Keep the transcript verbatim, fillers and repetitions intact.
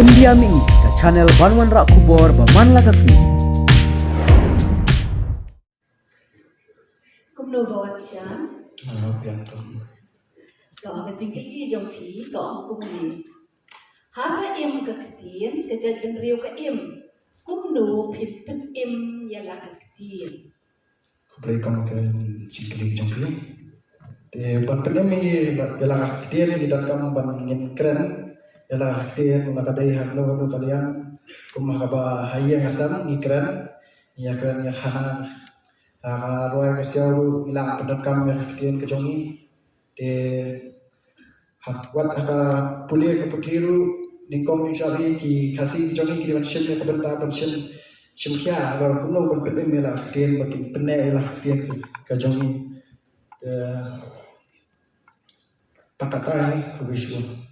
India Mini, ka channel ban wanrah khubor ba man la ka sngi. Kumno ba wan shan? Ah, biang tu. Ka ong ka jingkylli jong phi, ka ong kumne. Haba im ka ktien, ka jaitbynriew ka im. Kumno phin pynim ïa la ka ktien? Khublei kong ka jingkylli jong phi. Te ban pynim ïa la, ïa la ka ktien, ngi donkam ban ngin kren ïa la ka ktien, la ka dei ha kano kano ka liang. Kum ha kaba ha ïing ha sem ngi kren, ngi ïa kren ïa khana, ha ka rwai ka siaw ruh ngi lah ban pyndonkam ïa ka ktien ka jong ngi. Te ha, wat ha ka pule ka puthi ruh, nyngkong nyngkong ki Khasi ki jong ngi ki dei ban shim ïa ka bynta ban shim, shim khia halor kumno ban pynim ïa la ka ktien, ba kin pynneh ïa la ka ktien ka, ka jong ngi. Te, tang katta hi, khublei shibun.